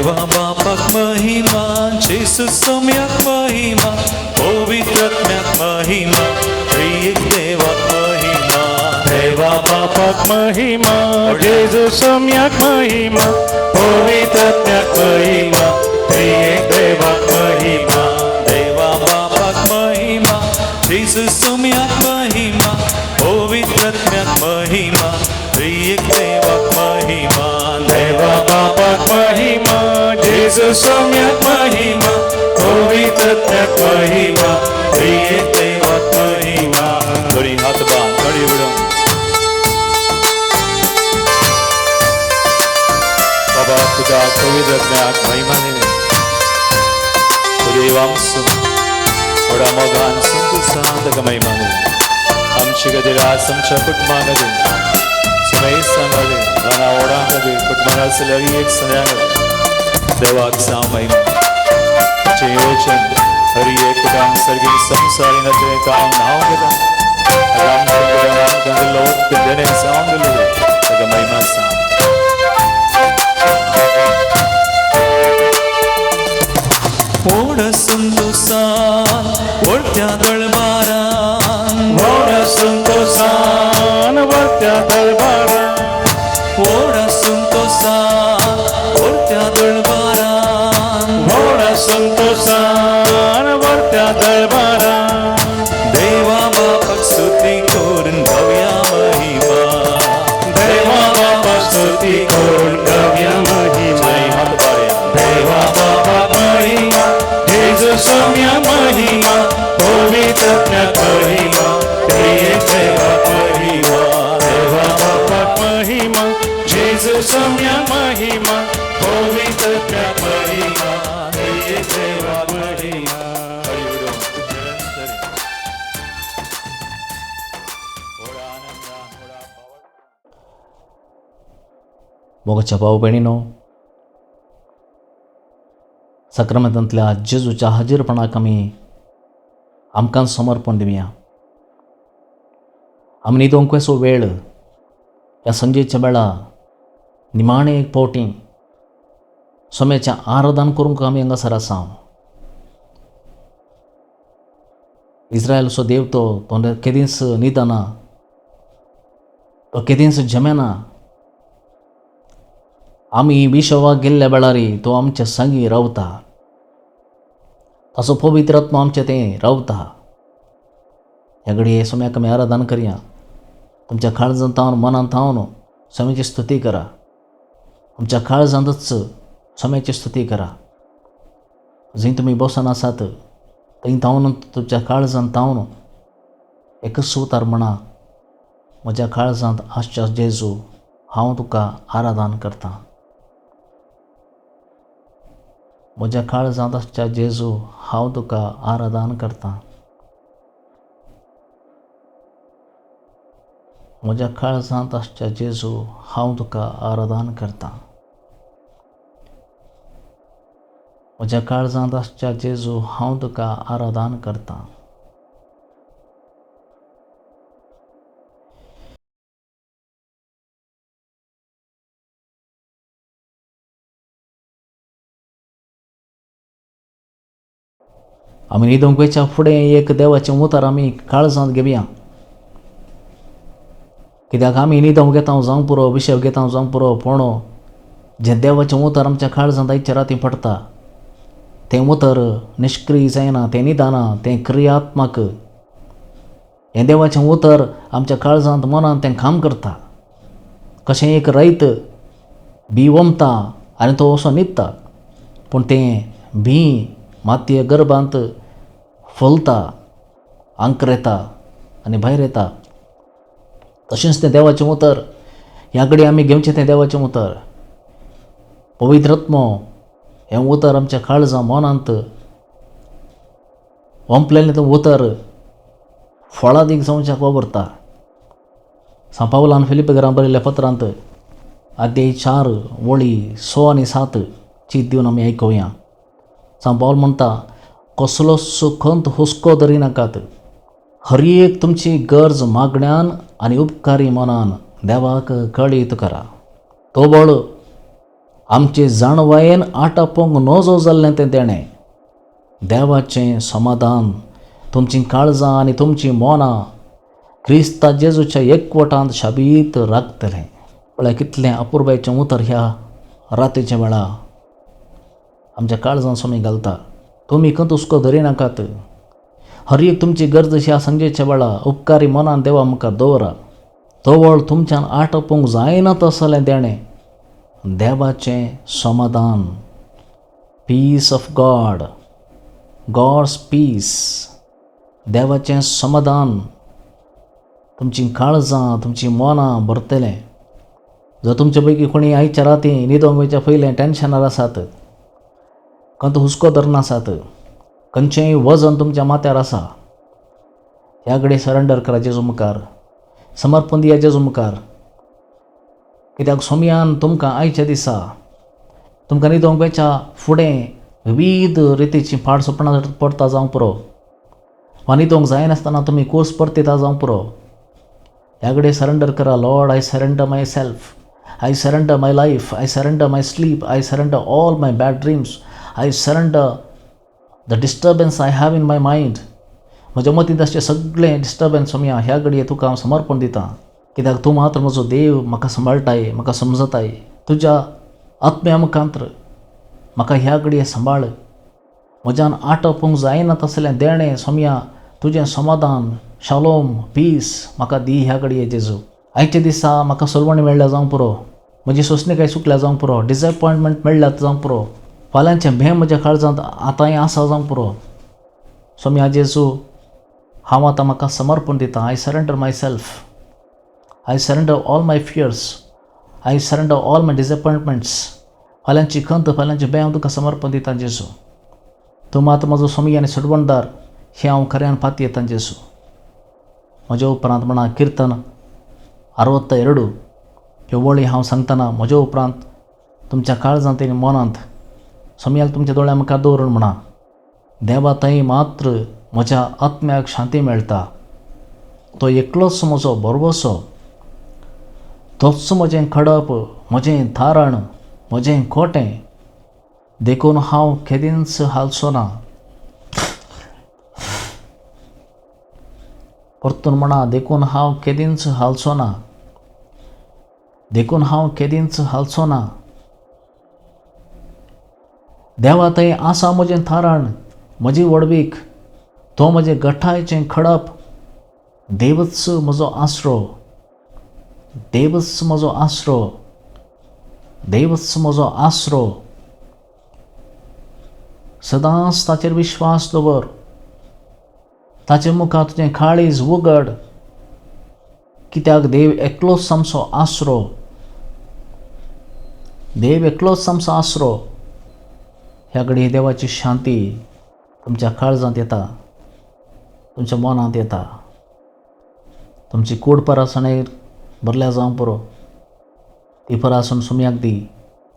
देवा बापाक महिमा, जेजू सोम्याक महिमा, पवित्रात्म्याक महिमा, त्रिएक देवाक महिमा। देवा बापाक महिमा, जेजू सोम्याक महिमा, पवित्रात्म्याक महिमा, त्रिएक देवाक महिमा। देवा बापाक महिमा, जेजू सोम्याक महिमा, पवित्रात्म्याक महिमा, त्रिएक देवाक महिमा। देवा बापाक महिमा, जेजू सोम्याक महिमा, पवित्रात्म्याक महिमा, त्रिएक देवाक महिमा। थोडी हात बांद, थोडी उडोवन बाबा तुका पवित्रात्म्याक महिमा दिली। देवांसू व्हडा मोगान संतोसान ताका महिमा दिली। आमचे खातीर आज आमच्या कुटुंबा खातीर, समेस्तां खातीर, ल्हाना व्हडां खातीर, कुटुंबान आसलेल्या एक सगळ्यां खातीर देवाक जावं महिमा। आमचें योजन हर एक कुटुंब सर्गीक संवसारीनाचें काम नांव घेता, ताका आमच्या कुटुंबान आमकां दिल्लो उत्तम देणें जावन दिल्लो ताका महिमा जावं। व्हड संतोसान वळत्या दळबारान, व्हड संतोसान वळत्या दळबारान, व्हड संतोसान वळत्या दळबारान, व्हड संतोसान वळत्या दळबारान। देवा बापाक स्तुती करून गावया महिमा, देवा बापाक स्तुती करून गावया महिमा। हात बारया। देवा बापाक महिमा, जेजू सोम्या महिमा, पवित्रात्म्याक महिमा, त्रिएक देवाक महिमा। देवा बापाक महिमा, जेजू सोम्या महिमा, पवित्रात्म्याक महिमा, त्रिएक देवाक महिमा। मोगाच्या भाव भयणीनो, साक्रामेंतांतल्या जेजूच्या हाजीरपणाक आमी आमकां समर्पण दिवया। आमी न्हिदोंक असो वेळ ह्या संजेच्या वेळा निमाणे एक फावटी सोम्याचें आराधन करूंक आमी हांगासर आसा। इस्रायलचो देव तो केदींच न्हिदना, तो केदींच झेमेना। आमी विशवाक गेल्ल्या वेळार तो आमच्या संगी रावता, ताचो पवित्र आत्मा आमचे तें रावता। ह्या घडये सोम्याक आमी आराधन करया। तुमच्या काळजांत थावन मनांत थावन स्वामीची स्तुती करा। तुमच्या काळजांतच स्वामीची स्तुती करा। जंय तुमी बसून आसात थंय थावन तुमच्या काळजांत थावन एकच उतार म्हणा, म्हज्या काळजांत आसच्या जेजू, हांव तुका आराधन करतां। म्हज्या काळजांत आसच्या जेजू, हांव तुका आराधन करतां। म्हज्या काळजांत आसच्या जेजू, हांव तुका आराधन करतां। म्हज्या काळजांत आसच्या जेजू, हांव तुका आराधन करतां। आमी न्हिदूंक वयच्या फुडें एक देवाचें उतर आमी काळजांत घेवया, कित्याक आमी न्हिदोंक घेता जावंक पुरो, विशय घेता जावंक पुरो, पूण जें देवाचें उतर आमच्या काळजांत आयच्या राती पडटा तें उतर निश्क्रीय जायना, तें न्हिदना, तें क्रियात्मक। हें देवाचें उतर आमच्या काळजांत मनांत तें काम करता। कशें एक रैत बी ओमता आनी तो असो न्हिदता, पूण तें बी मातये गर्भांत फुलता, आंकरेता आनी भायर येता। तशेंच तें देवाचें उतर ह्या घडये आमी घेवचें तें देवाचें उतर, पवित्र आत्मो हें उतर आमच्या काळजा मनांत ओंपलेलें तें उतर फळादीक जावच्याक वावुरता। सांत पावलान फिलिप घरां बरयल्ल्या पत्रांत अध्याय 4 वळी 6 आनी 7 चीत दिवन आमी आयकुया। सांत पावल म्हणटा, कसलोच खंत हुस्को धरिनाकात, हर एक तुमची गरज मागण्यान आनी उपकारी मनान देवाक कळीत करा। तोबळ आमचे जाणवायेन आटापोवंक नजो जाल्लें तें देणें, देवाचें समाधान तुमचीं काळजां आनी तुमचीं मनां क्रिस्ता जेजूच्या एकवटांत शाबीत राखतलें. पळय कितलें अपुरबायेचें उतर ह्या रातीच्या वेळा आमच्या काळजांत स्वामी घालता. तुमी खंय हुस्को धरिनाकात. हर एक तुमची गरज ह्या सांजेच्या वेळा उपकारी मनान देवा मुखार दवरा. तवळ तुमच्यान आटोवंक जायना तसलें देणें, देवाचें समाधान, peace of God, God's peace, देवाचें समाधान तुमचीं काळजां तुमचीं मनां भरतलें. जर तुमचे पैकी कोणी आयच्या राती न्हिदोंक वयच्या पयलें टेन्शनार आसात, खंय हुस्को धरून आसात, खंयचेंय वजन तुमच्या माथ्यार आसा, ह्या घडये सरेंडर करा जेजू मुखार, समर्पण दिया जेजू मुखार. कित्याक सोमयान तुमकां आयच्या दिसा तुमकां न्हिदोंक वयच्या फुडें विविध रितीचीं पाड सपनां पडटा जावंक पुरो, वा न्हिदोंक जायनासतना तुमी कोर्स परतिता जावंक पुरो. ह्या घडये सरेंडर करा. Lord, I surrender myself, I surrender my life, I surrender my sleep, I surrender all my bad dreams, I surrender the disturbance I have in my mind. म्हज्या मतींत आसचें सगळें डिस्टर्बन्स सोमया ह्या घडये तुका हांव समर्पण दितां. कित्याक तूं मात्र म्हजो देव, म्हाका सांबाळटाय, म्हाका समजताय. तुज्या आत्म्या मुखांत्र म्हाका ह्या घडये सांबाळ. म्हज्यान आटोवंक जायना तसलें देणें सोमया तुजें समाधान, शालोम, पीस म्हाका दी ह्या घडये जेजू. आयच्या दिसा म्हाका सोलवणी मेळ्ळ्या जावंक पुरो, म्हजी सोंसणीकाय चुकल्या जावंक पुरो, डिसएपॉयंटमेंट मेळ्ळ्या जावंक पुरो, फाल्यांचें भें म्हज्या काळजांत आतांय आसा जावंक पुरो. सोमया जेजू, हांव आतां म्हाका समर्पण दितां. I surrender myself, I surrender all my fears, I surrender all my disappointments. फाल्यांची खंत, फाल्यांचें भंय हांव तुका समर्पण दितां जेजू. तूं मात म्हजो सोमी आनी सोडवणदार हें हांव खऱ्यान पातयेतां जेजू. म्हज्या उपरांत म्हणा किर्तन 62 ह्यो वळी हांव सांगतना म्हज्या उपरांत तुमच्या काळजांत आनी मनांत सोमयाक तुमच्या दोळ्या मुखार दवरून म्हणा, देवा थंय मात्र म्हज्या आत्म्याक शांती मेळटा. तो एकलोच म्हजो भरवसो, तोच म्हजें खडप, म्हजें थारण, म्हजें कोटें, देखून हांव केदींच हालचो ना. परतून म्हणा, देखून हांव केदींच हालचो ना, देखून हांव केदींच हालचो ना. देवा थंय आसा म्हजें थारण, म्हजी व्हडवीक, तो म्हजें गठायचें खडप, देवच म्हजो आसरो, देवच म्हजो आसरो, देवच म्हजो आसरो. सदांच ताचेर विश्वास दवर, ताचे मुखार तुजें काळीज उगड, कित्याक देव एकलोच आमचो आसरो, देव एकलोच आमचो आसरो. ह्या घडये देवाची शांती तुमच्या काळजांत येता, तुमच्या मनांत येता. तुमची कूड परासणे भरल्या जावंक पुरो, ती परासून सुमयाक दी.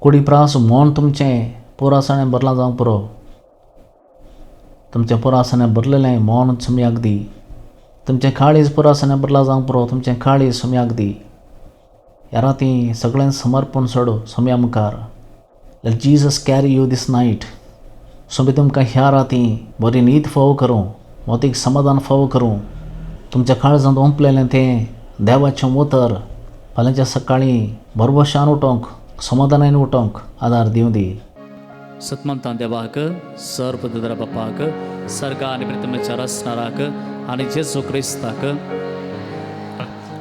कुडी प्रास मन तुमचें पुरासणें भरलां जावंक पुरो, तुमचें पुरासणें भरलेलें मन सुमयाक दी. तुमचें काळीज पुरासणें भरलां जावंक पुरो, तुमचें काळीज सुमयाक दी. ह्या राती सगळें समर्पण सोडू सुमया मुखार. Let Jesus carry you this night. Somi तुमकां ह्या राती बरी न्हीद फावो करूं, मतीक समाधान फावो करूं. तुमच्या काळजांत ओंपलेलें तें देवाचें उतर फाल्यांच्या सकाळीं भरवशान उठोवंक, समाधानान उठोवंक आदार दिवं दी. सतमंतान देवाक, सर्वदरा बापाक, सर्गा आनी प्रथमेच्या रसणाराक आनी जेजू क्रिस्ताक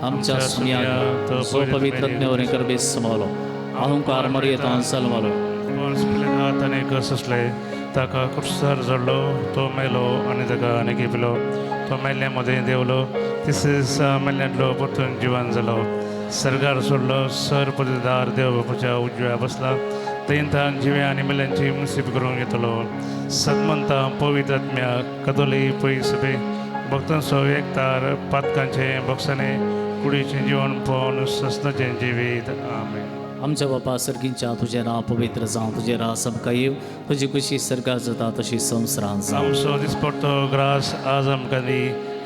आमच्या सुमयाक जो पवित्र आत्म्यावरी करबेस समवलो, अहंकार मर्येतान जल्मलो, ताणें कसले ताका कुर्सार जडलो, तो मेलो आनी ताका आनी घेपलो. तो मेल्ल्या मदें देंवलो, तिसरे दिसा मेल्ल्यांतलो परतून जिवन जालो. सर्गार सोडलो, सर पददार देव बापाच्या उजव्या बसला, थंय जिव्या आनी मेल्यांची मुसीब करूंक येतलो. सदमंता पवित्र आत्म्या कदोली पयसबे भक्तांचो एकतार पातकांचें बक्षाणें कुडीचें जिवन पळोवन सस्नाचें जिवीत. आमेन. आमच्या बापा सर्गींच्या तुजें नांव पवित्र जावं, तुजें राज आमकां येवं, तुजी खुशी सर्गार जाता तशी संवसारांत जावं. आमचो दिसपडतो ग्रास आज आमकां दी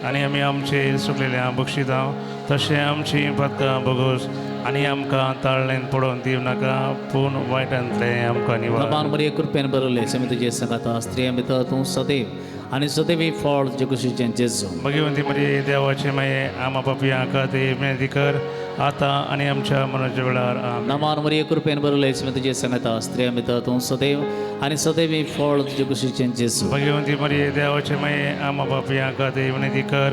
आनी आमी आमचे सुकलेल्या बक्षितां तशें आमची पातकां भोगोस आनी आमकां ताळ्ळेन पडोवन दिवं नाका पूण वायटांतलें आमकां निवार. नमान मरिये, कृपेन भरले, स्वामी तुजे संगात, स्त्रियां भितर तूं सदैव आनी सदैव फळ तुजे कुशीचें जेजू. भगवंती मरिये, देवाचे माये, आमा पापयां खातीर विनंती कर आतां आनी आमच्या मरणाच्या वेळार. आमेन. नमान मरिये, कृपेन भरले, स्वामी तुजे संगात, स्त्रियां भितर तूं सदैव आनी सदैव फळ तुजे कुशीचें जेजू. भगवंती मरिये, देवाचे माये, आमा पापयां खातीर विनंती कर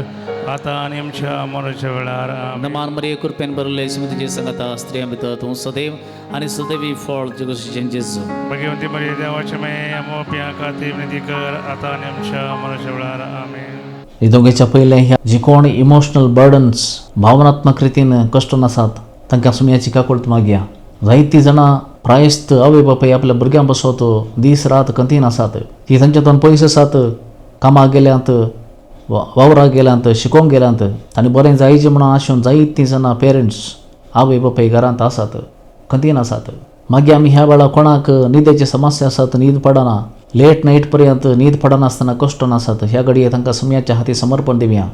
आतां आनी आमच्या मरणाच्या वेळार. आमेन. नमान मरिये, कृपेन भरले, स्वामी तुजे संगात, स्त्रियां भितर तूं सदैव आनी सदैव फळ तुजे कुशीचें जेजू. भगवंती मरिये, देवाचे माये, आमा पापयां खातीर विनंती कर आतां आनी आमच्या मरणाच्या वेळार. आमेन. न्हिदोंगेच्या पयलें ह्या जी कोण इमोशनल बर्डन्स, भावनात्मक रितीन कश्ट आसात तांकां सुमयाची काकुळट मागया. जायतीं जाणां प्रायस्त आवय बापूय आपल्या भुरग्यां बसत दीस रात कंतीन आसात. ती तांच्या पयस आसात, कामाक गेल्यांत, वावराक गेल्यांत, शिकोवंक गेल्यांत. आनी बरें जायचें म्हणून आशेवन जायतीं जाणां पेरंट्स, आवय बापूय घरांत आसात, खंतीन आसात. मागीर आमी ह्या वेळार कोणाक न्हिदेची समस्या आसात, न्हीद पडना, लेट नायट पर्यंत न्हीद पडनासतना कश्ट आसात, ह्या घडये तांकां सुमयाच्या हाती समर्पण दिवया.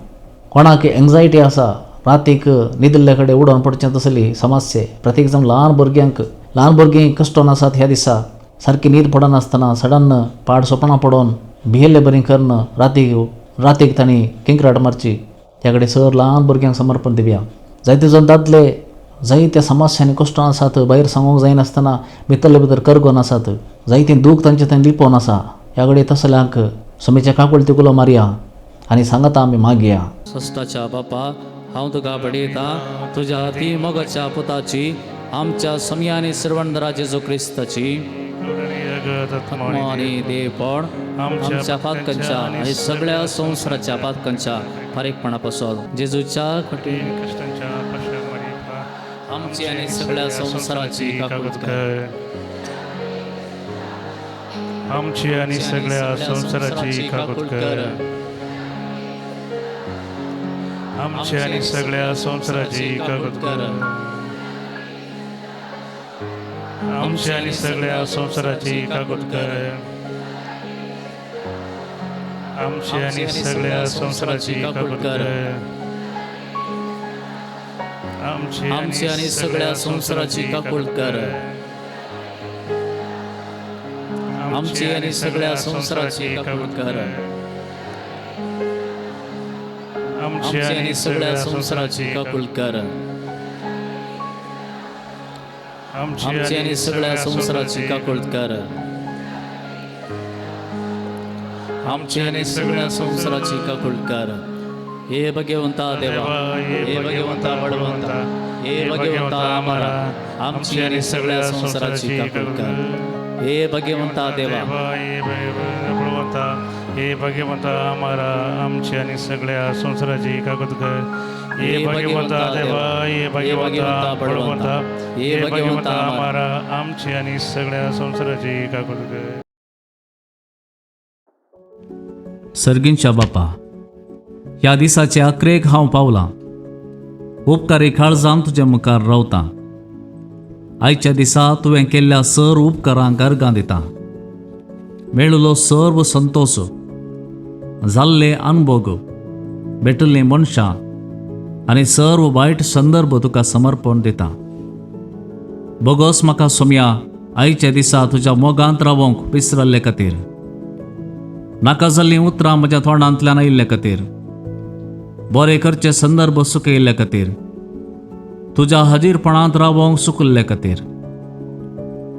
कोणाक एंग्जायटी आसा, रातीक न्हिदिल्ले कडेन उडोवन पडचें तसली समस्या, प्रत्येक जावन ल्हान भुरग्यांक, ल्हान भुरगीं कश्ट आसात ह्या दिसा, सारकी न्हीद पडनासतना सडन पाड सोपणां पडोवन भियेल्ले बरी करून रातीक रातीक तांणी किंक्राट मारची. त्या कडेन सर ल्हान भुरग्यांक समर्पण दिवया. जायते जाण दादले जायत्या समस्यांनी कश्टां आसात, भायर सांगूंक जायनासतना भितरले भितर करगोन आसात, जायतें दूख तांचे थंय लिपोवन आसा. ह्या कडेन तसल्यांक समेच्या काकुळटी उलो मारया आनी सांगता आमी मागया. सश्टाच्या बापा, हांव तुका बडयता तुज्या अती मोगाच्या पुताची, आमच्या समयानी सर्वंदरा जेजू क्रिस्ताची आत्मो आणि देवपण आमच्या पातकांच्या आणि सगळ्या संवसाराच्या पातकांच्या फारीकपणापासून जेजूच्या कठीण कष्टांच्या पश्चात आमची आणि सगळ्या संवसाराची काकूत कर. आमची आणि सगळ्या संसाराची काकूत कर. आमची आणि सगळ्या संसाराची काकूत कर. आमची आणि सगळ्या संसाराची काकूत कर. आमची आणि सगळ्या संसाराची काकूत कर. आमची आणि सगळ्या संसाराची काकूट कर. आमची आणि सगळ्या संसाराची काकूट कर. आमची आणि सगळ्या संसाराची काकूट कर. आमची आणि सगळ्या संसाराची काकूट कर. आमची आणि सगळ्या संसाराची काकूट कर. हे भगवंता देवा, हे भगवंता बळवंता, हे भगवंता आमारा, आमची आणि सगळ्या संसाराची काकूट कर. हे भगवंता देवा, हे भगवंता, हे भगवंता आमारा, आमची आणि सगळ्या संसाराची काकूट कर. हे भगवंता देवा, हे भगवंता बळवंता, हे भगवंता आमारा, आमची आणि सगळ्या संसाराची काकूट कर. सर्गींच्या बापा, ह्या दिसाचे अकरेक हांव पावलां. उपकारी काळजान तुज्या मुखार रावतां. आयच्या दिसा तुवें केल्ल्या सर उपकारांक अर्गां दिता. मेळिल्लो सर्व संतोश, जाल्ले अनभोग, भेटिल्लीं मनशां आनी सर्व वायट संदर्भ तुका समर्पण दिता. बोगोस म्हाका सोमया, आयच्या दिसा तुज्या मोगांत रावोंक विसरल्ले खातीर, नाका जाल्लीं उतरां म्हज्या तोंडांतल्यान आयिल्ले खातीर, बरे करचे संदर्भ सुकयिल्ले खातीर, तुज्या हाजीरपणांत रावोंक सुकल्ले खातीर.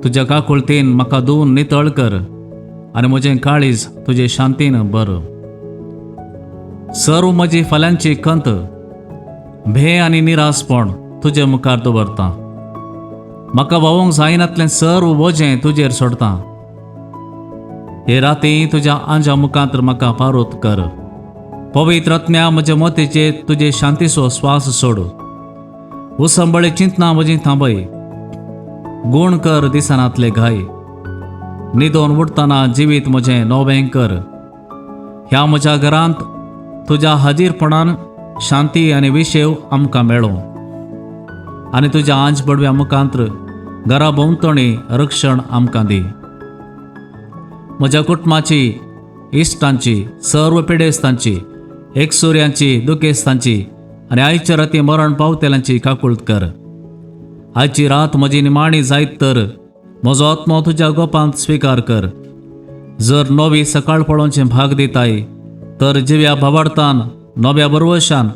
तुज्या काकुळतेन म्हाका धुवन नितळ कर आनी म्हजें काळीज तुजे शांतीन बर. सर्व म्हजी फाल्यांची खंत, भे आनी निरासपण तुजे मुखार दवरता. म्हाका व्हांवूंक जायनातलें सर्व वजें तुजेर सोडता. हे राती तुज्या आंजा मुखांत म्हाका पारोत कर. पवित्र आत्म्या, म्हज्या मतीचेर तुजे शांतीचो स्वास सोड. उसंबळे चिंतना म्हजी थांबय. गुण कर दिसनातले घाय. न्हिदोन उठतना जिवीत म्हजें नवें कर. ह्या म्हज्या घरांत तुज्या हाजीरपणान शांती आनी विशेव आमकां मेळो आनी तुज्या आंज बडव्या मुखांत घरा भोंवतणी रक्षण आमकां दी. म्हज्या कुटुंबाची, इश्टांची, सर्व पिडेस्तांची, एकसुऱ्यांची, दुखेस्तांची आनी आयच्या राती मरण पावतेल्यांची काकूळत कर. आयची रात म्हजी निमाणी जायत तर म्हजो आत्मो तुज्या गोपांत स्विकार कर. जर नवी सकाळ पळोवचें भाग दिताय तर जिव्या भावार्थान, नव्या बरवशान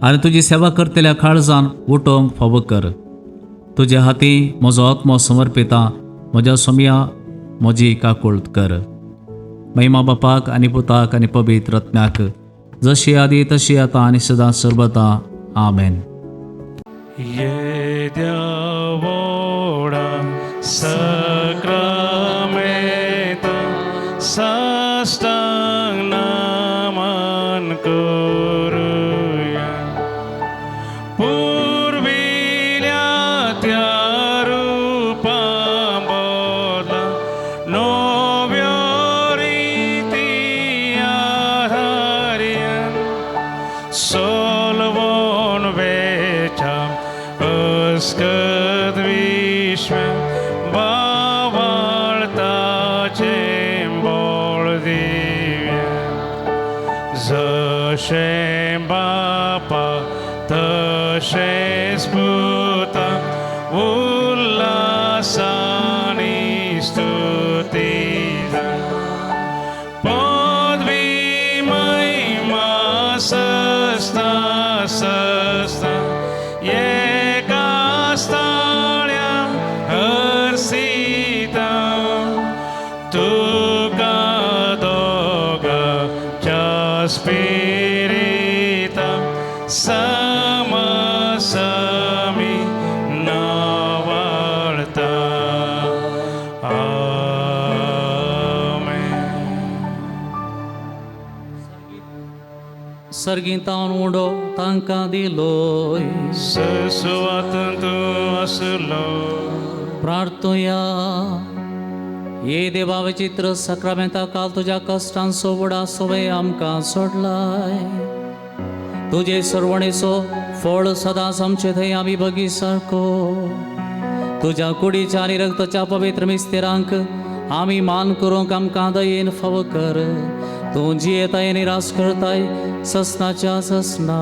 आनी तुजी सेवा करतल्या काळजान उठोवंक फावो कर. तुज्या हाती म्हजो आत्मो समर्पिता, म्हज्या सोमया म्हजी काकूळत कर. महिमा बापाक आनी पुताक आनी पवित्र रत्नाक, जशी आदी तशी आतां आनी सदां सर्वता. आमेन. येद्या व्हडा सक्रामेंता साश्टांग नमन करुया. पुर्विल्या त्या रुपा बदला नव्यो रिती आधारया. सोलवून वेच्या अस्कत विश्व बावाळताचें बोळ दिव्या. जशें बापा तशेंच पुता उल्हासानी स्तुती पदवी महिमा सस्ता सस्ता एका स्थाळ्या हर्षिता. तुका दोगांच्या स्पिरिता समसमी नावाळता. आमेन. सर्गींतावन उडो तांकां दिलोय. सुवातून तूं आसलो. प्रार्थया. ये देवा, विचित्र सक्रामेंता काल तुज्या कश्टांचो व्हडा सोवे आमकां सोडलाय. तुजे सरवणेचो फळ सदांच आमचे थंय आमी बगी सारको. तुज्या कुडीच्या आनी रक्ताच्या पवित्र मिस्तेरांक आमी मान करूंक आमकां दयेन फावो कर. तूं जियेताय आनी रास करताय ससनाच्या ससना.